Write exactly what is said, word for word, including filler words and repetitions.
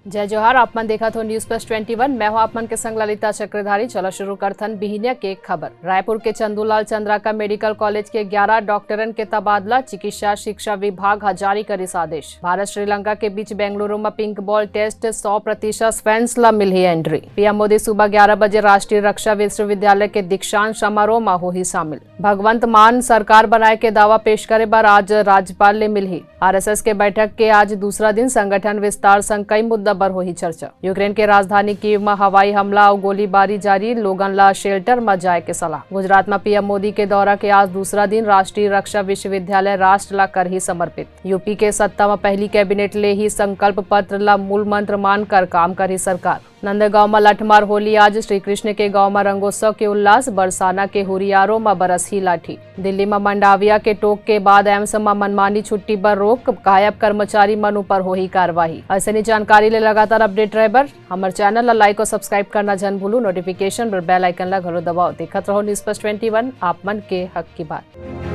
जय जोहार, आप मन देखत हो News Plus twenty one। मैं हूं आप मन के संग ललिता चक्रधारी। चलो शुरू करथन बिहिनिया के खबर। रायपुर के चंदूलाल चंद्राकर मेडिकल कॉलेज के ग्यारह डॉक्टरन के तबादला, चिकित्सा शिक्षा विभाग ह जारी करिस आदेश। भारत श्रीलंका के बीच बेंगलुरु म पिंक बॉल टेस्ट, सौ प्रतिशत फैंस ला मिलही एंट्री। पीएम मोदी सुबह ग्यारह बजे राष्ट्रीय रक्षा विश्वविद्यालय के दीक्षांत समारोह म होही शामिल। भगवंत मान सरकार बनाए के दावा पेश करे बर आज राज्यपाल ले मिलही। आरएसएस के बैठक के आज दूसरा दिन, संगठन विस्तार संग कई मुद्दा बर होही चर्चा। यूक्रेन के राजधानी कीव म हवाई हमला अउ गोलीबारी जारी, लोगन ला शेल्टर म जाए के सलाह। गुजरात म पीएम मोदी के दौरा के आज दूसरा दिन, राष्ट्रीय रक्षा विश्वविद्यालय राष्ट्र ला करही समर्पित। यूपी के सत्ता म पहली कैबिनेट ले ही संकल्प पत्र ला मूल मंत्र मानकर काम करही सरकार। नंदगांव म लठमार होली आज, श्री कृष्ण के गांव म रंगोत्सव के उल्लास, बरसाना के हुरियारो म बरसही लाठी। दिल्ली म मंडाविया के टोक के बाद एम्स म मनमानी छुट्टी बर रोक, गायब कर्मचारी मन ऊपर होही कार्रवाई। अइसने जानकारी ले लगातार अपडेट रहे बर हमर चैनल ला लाइक और सब्सक्राइब करना झन भूलू। नोटिफिकेशन बर बेल आइकन ला घलो दबाओ। देखत रहो News Plus twenty one, आप मन के हक की बात।